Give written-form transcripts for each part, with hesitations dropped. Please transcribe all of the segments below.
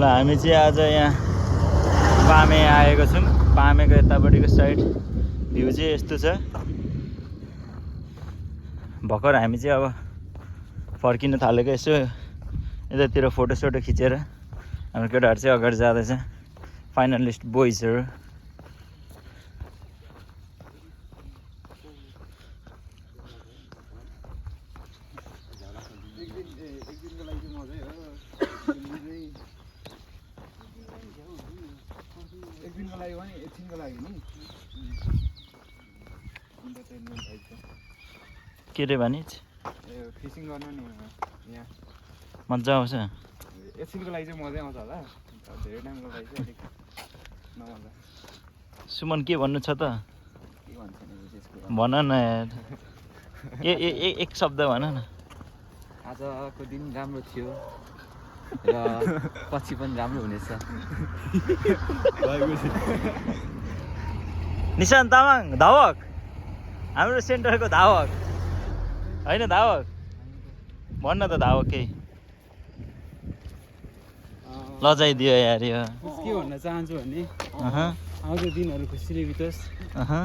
हामी चाहिँ आज यहाँ पामे आएको छौँ। पामेको यतापट्टिको साइड भ्यू चाहिँ यस्तो छ। भर्खर हामी चाहिँ अब फर्किन थालेको, यसो यतातिर फोटोसोटो खिचेर हाम्रो केटाहरू चाहिँ अगाडि जाँदैछ। फाइनलिस्ट बोइजहरू। के रे भनिज फिसिङ गर्न नि यहाँ मजा आउँछ। एकछिनको लागि चाहिँ मजै आउँछ होला, धेरै टाइमको लागि चाहिँ अलिक नमजा। सुमन के भन्नु छ त? के भन्छ नि त्यसको भन न यार, एक शब्द भन न। आजको दिन राम्रो थियो र पछि पनि राम्रो हुनेछ। निशान्त तामाङ धावक, हाम्रो सेन्टरको धावक होइन? धावक भन्न त धावक केही लजाइदियो यार यो। के भन्न चाहन्छु भने अहँ आउँदो दिनहरू खुसीले बितोस्, अहँ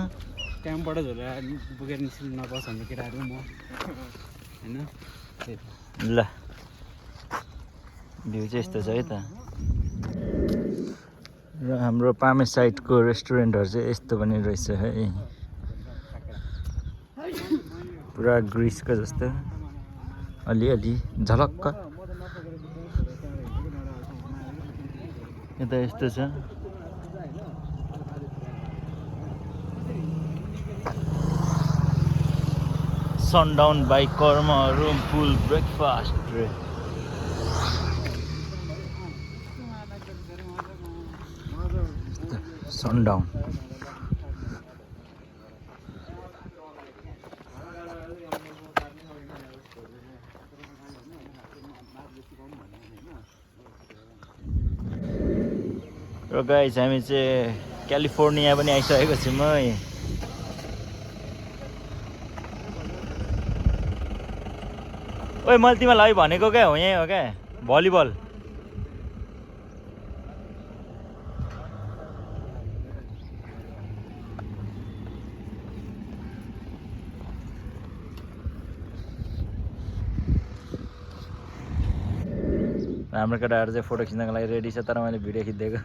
क्याम्पबाट झोला बोकेर निस्किनु नपाओस् हाम्रो केटाहरू म होइन। ल भ्यू चाहिँ यस्तो छ है त। र हाम्रो पामे साइडको रेस्टुरेन्टहरू चाहिँ यस्तो पनि रहेछ है, पुरा ग्रिसको जस्तो अलिअलि झलक्क। यता यस्तो छ। सनडाउन बाई कर्म रुम पुल ब्रेकफास्ट। सनडाउन र गाइस हामी चाहिँ क्यालिफोर्निया पनि आइसकेको छौँ है। ओइ मैले तिमीलाई भनेको क्या हो, यहीँ हो क्या भलिबल। हाम्रो केटाहरू चाहिँ फोटो खिच्नको लागि रेडी छ, तर मैले भिडियो खिचिदिएको।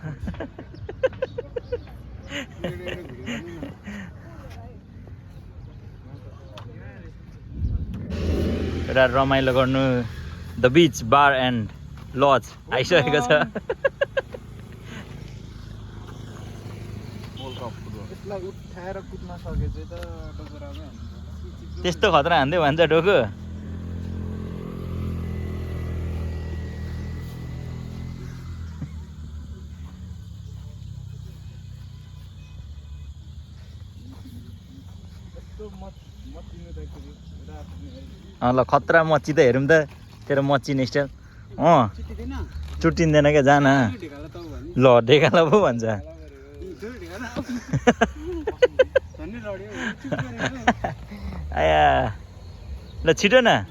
केटाहरू रमाइलो गर्नु the beach bar and lodge आइसकेको छ। उठाएर कुद्न सके चाहिँ त डोकोरामै त्यस्तो खतरा हान्दै भन्छ डोको। ल खतरा मच्ची त हेरौँ त, तेरो मच्चिने स्टाइल। चुट्टिँदैन क्या, जान ल ढेकाला पो भन्छ। आया ल छिटो न,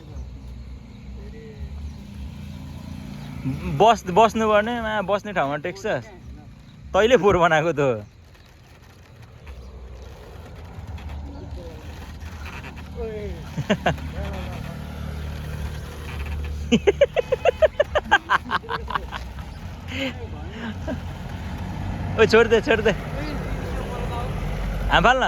बस्नु पर्ने बस्ने ठाउँमा टेक्सस। तैँले फोहोर बनाएको त। ओ छोड दे हाँ फाल न।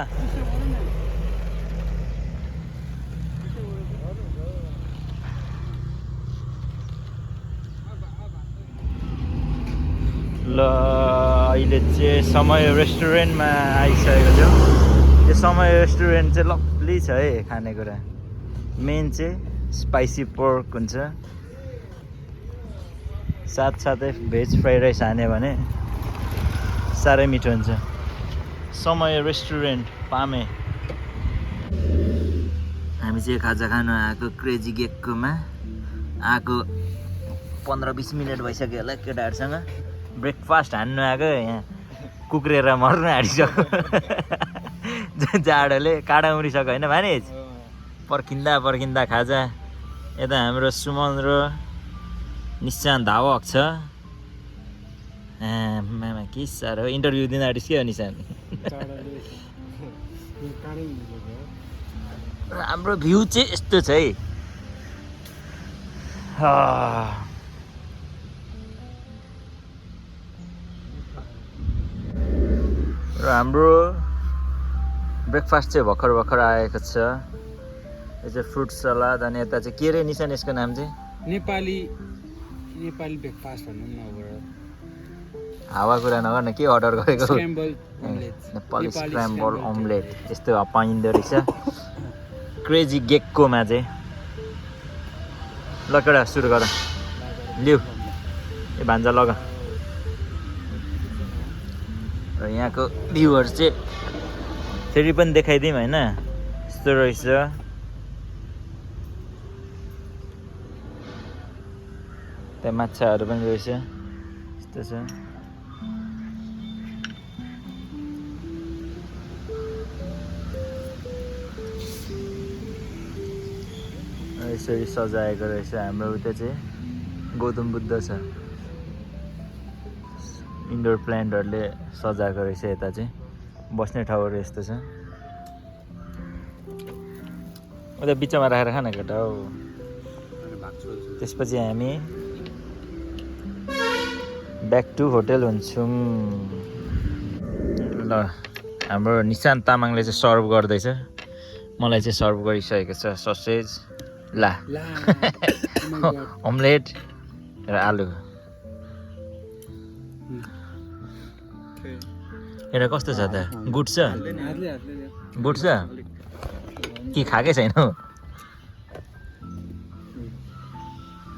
ल अहिले चाहिँ समय रेस्टुरेन्टमा आइसकेको छौँ। यो समय रेस्टुरेन्ट चाहिँ लभली छ है खानेकुरा। मेन चाहिँ स्पाइसी पोर्क हुन्छ, साथसाथै भेज फ्राइड राइस हान्यो भने साह्रै मिठो हुन्छ। समय रेस्टुरेन्ट पामे। हामी चाहिँ खाजा खानु आएको क्रेजी गेककोमा आएको 15-20 मिनट भइसक्यो होला। केटाहरूसँग ब्रेकफास्ट हान्नु आएको, यहाँ कुक्रेर मर्नु आँटिसक्यो। जाडोले काँडा उम्रिसक्यो होइन भानिज? पर्खिँदा खाजा। यता हाम्रो सुमन र निशान्त धावक छ। मामा के साह्रो इन्टरभ्यू दिँदा के हो निशान हाम्रो भ्यू चाहिँ यस्तो छ है र हाम्रो ब्रेकफास्ट चाहिँ भर्खर आएको छ यो चाहिँ फ्रुट सलाद अनि यता चाहिँ के रे निशान यसको नाम चाहिँ नेपाली ब्रेकफास्ट भनौँ न अब हावा कुरा नगर्न के अर्डर गरेको scramble omelette Nepali scramble omelette यस्तो पाइँदो रहेछ क्रेजी गेक्कोमा चाहिँ ल केटा सुरु गर लिउ यो भान्जा लगा र यहाँको भ्यूहरू चाहिँ फेरि पनि देखाइदिउँ होइन यस्तो रहेछ त्यहाँ माछाहरू पनि रहेछ यस्तो छ यसरी सजाएको रहेछ हाम्रो उता चाहिँ गौतम बुद्ध छ इन्डोर प्लान्टहरूले सजाएको रहेछ यता चाहिँ बस्ने ठाउँहरू यस्तो छ उता बिचमा राखेर खान केटा हो त्यसपछि हामी ब्याक टु होटेल हुन्छौँ ल हाम्रो निशान्त तामाङले चाहिँ सर्भ गर्दैछ मलाई चाहिँ सर्भ गरिसकेको छ ससेज ला अमलेट र आलु एउटा कस्तो छ त गुड छ गुड छ कि खाएकै छैन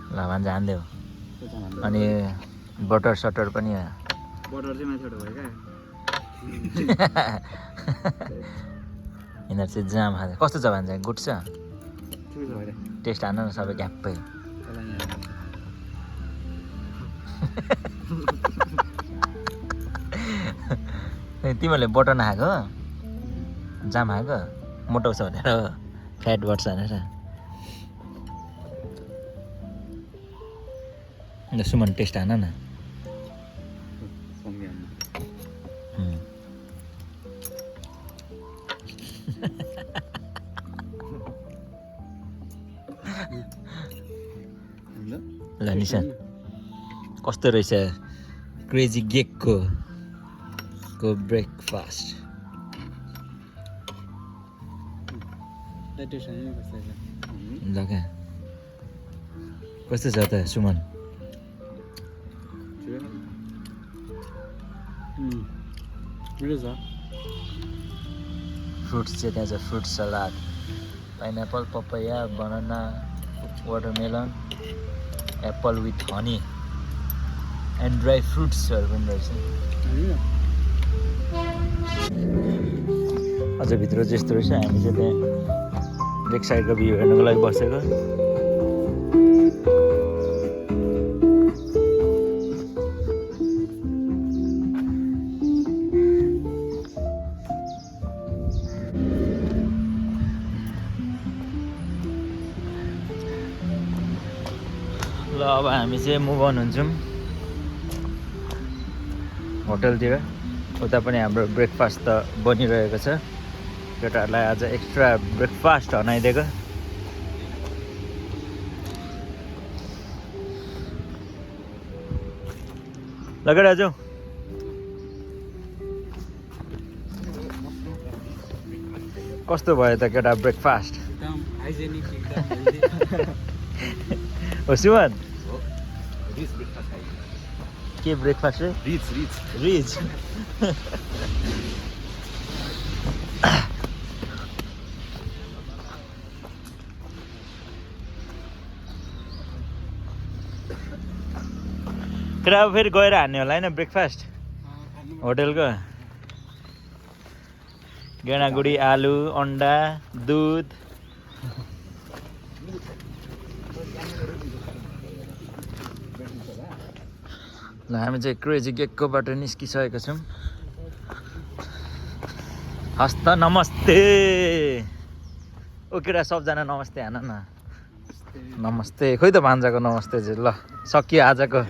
ल भन्छ हान्देऊ अनि बटर सटर पनि बटर चाहिँ माथिबाट भयो क्या यिनीहरू चाहिँ जाम खान्छ कस्तो छ भन्छ गुड छ टेस्ट हान न सबै ग्याप्पै तिमीहरूले बटर नखाएको जाम खाएको मोटो छ भनेर फ्याट बढ्छ भनेर सुमन टेस्ट हान न ल निशान कस्तो रहेछ क्रेजी गेकको ब्रेकफास्ट ल क्या कस्तो छ त सुमन फ्रुट्स चाहिँ त्यहाँ छ fruit salad pineapple papaya banana watermelon Apple with honey and dry फ्रुट्सहरू पनि रहेछ अझ भित्र जस्तो रहेछ हामी चाहिँ त्यहाँ लेक साइडको भ्यू हेर्नुको लागि बसेको ल अब हामी चाहिँ मुभ अन हुन्छौँ होटलतिर उता पनि हाम्रो ब्रेकफास्ट त बनिरहेको छ केटाहरूलाई आज एक्स्ट्रा ब्रेकफास्ट हनाइदिएको ल केटा जाउँ कस्तो भयो त केटा ब्रेकफास्ट एकदम हाइजेनिक एकदम हो सुमन के ब्रेकफास्ट रे रिच केटा अब फेरि गएर हान्ने होला होइन ब्रेकफास्ट होटेलको गेडागुडी आलु अन्डा दुध ल हामी चाहिँ क्रेजी गेककोबाट निस्किसकेको छौँ हस्त नमस्ते ओ केटा सबजना नमस्ते हान न नमस्ते खोइ त भान्जाको नमस्ते चाहिँ ल सकियो आजको